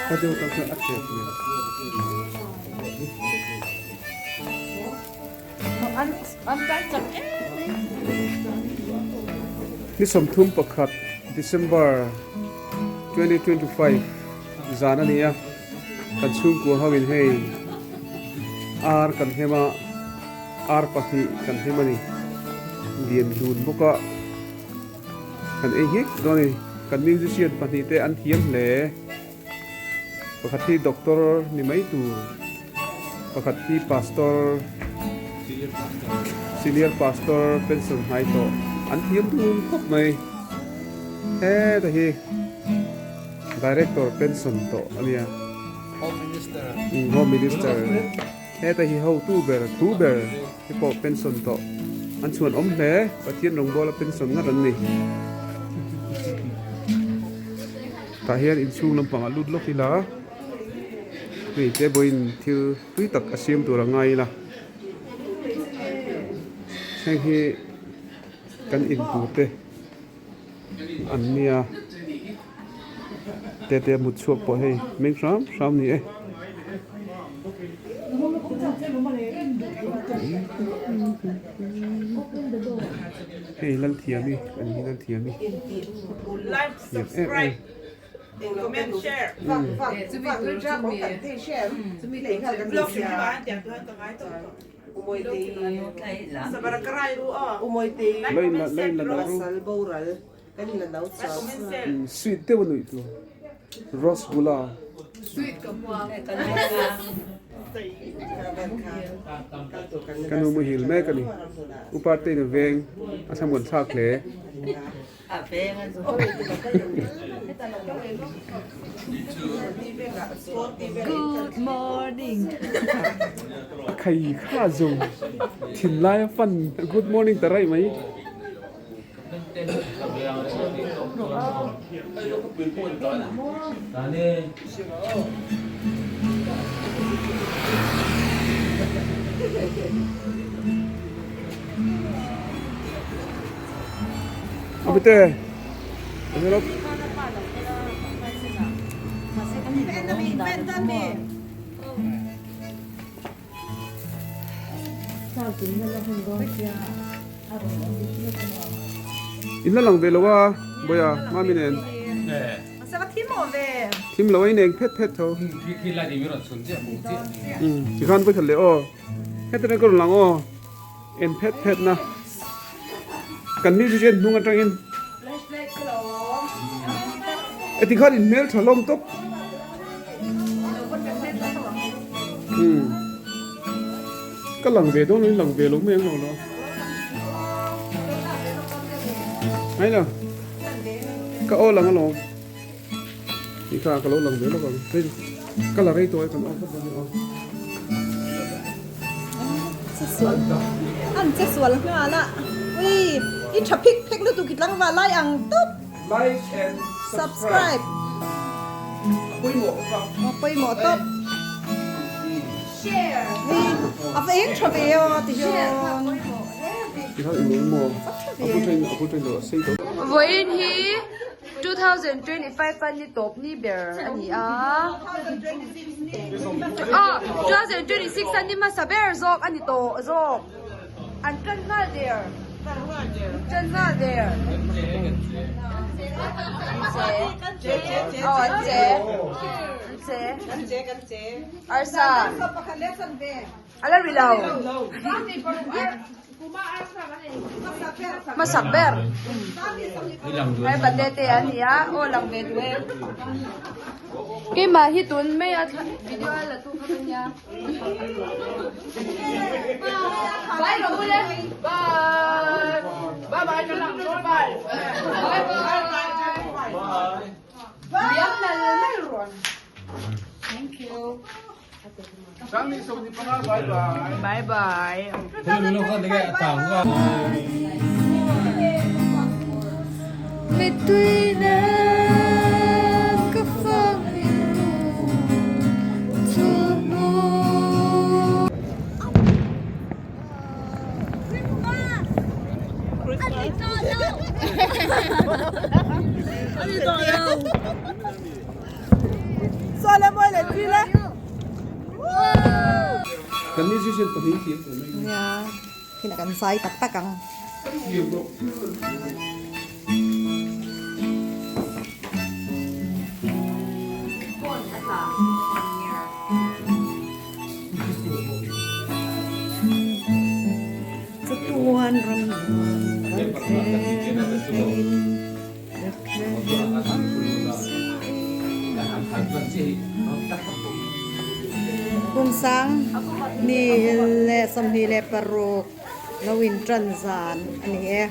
Ka deuh tak chuan a thep hmel. Ni 31 December 2025 zan a ni a, kan chhungkua ho in hei ar kan hem a, ar pahnih kan hem a ni, lian dun bawk a, kan ei nghek dawn a ni, kan musician pahnih te an thiam hle. Pakhat hi doctor ni mai tur, pakhat hi pastor, senior pastor pension hnai tawh an thiam dun khawp mai. Heta hi director pension tawh a nia. Home minister. Home minister. Heta hi hotu ber, thu ber hi pawh pension tawh an chhuan awm hle. Pathian rawngbawla pension ngat an ni. Tah hian inchhung lampangah lut lawk ila hei te pawhin thil tui tak a siam tur a ngai ila heng hi kan in tur te an nia te te mut chhuak pawh hei meng hram hram ni e. Hei Lalthiami a ni hi Lalthiami. Like, subscribe, comment, share. Sweet deuh a nuih tur Rasgulla. Ka nu muhil mek a ni. Upa tein a veng a thlamuan thlak hle. Good morning. A khai kha zo thinlai a fan good morning ta raih mai. Abite Hello. In la lang ve lo a Boya mami nen. Thim lo a in eng phet phet tho. Tikhan voi khat leh aw. Heta ka rawn lang aw. En phet phet na. Kan musician hnung atangin. E tikhan in hmel tha hlawm tawp. Hmm. Ka lang ve dawn lo in lang ve lo mai ang lo lo. Ngai lo. Ka aw lang alawm. Ika ka lo lang ve lo ang. Ka la rei tawh e kan aw vat dawn aw. An che sual nghal a. Ui, i tha phik phek lutuk i tlangval lai ang tawp. Like and subscribe. A pawimawh bawk a. A pawimawh tawp. Share. Ui, a va eng tha ve aw ti hian. Ti khan eng emaw a bul ṭhen a bul ṭhen lo a sei tawh. Vawiin hi 2025 a ni tawp ni ber a ni a. Ah, 2026 a ni hmasa ber zawk a ni tawh zawk. An tan nghal der. Tan nghal der. An che. Oh, an che. An che. Arsa. A la ri lo. Hmasak ber. Hei pate te a ni a, aw lang ve duh e. Keimah hi tun mai a video a la tu kha ka nia. Bye rawh ule. Bye. Bye bye. Bye bye. Bye. Biang nal nal rawn. Sang 25 bye bye. Bye bye. Mittui nen ka fang chu hnu. Kan musician pahnih thiam tur mai. Nia, khi kan zai tak tak ang. Thiam bawk. Chatuan ram nuam kan thleng theiin Bethlehem arsi eng. Kum sang ni leh 26 lo in tan zan a ni e.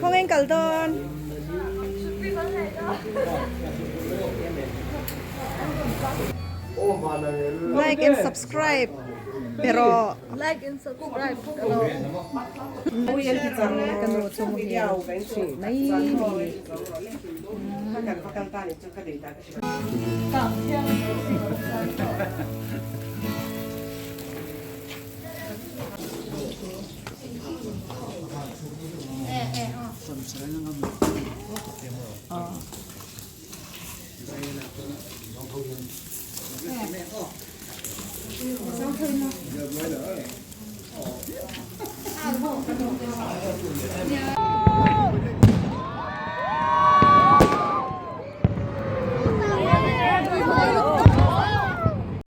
Khawngaih kal dawn. Like and subscribe pero like and subscribe pero ka nu chu muhil hrih mai ni.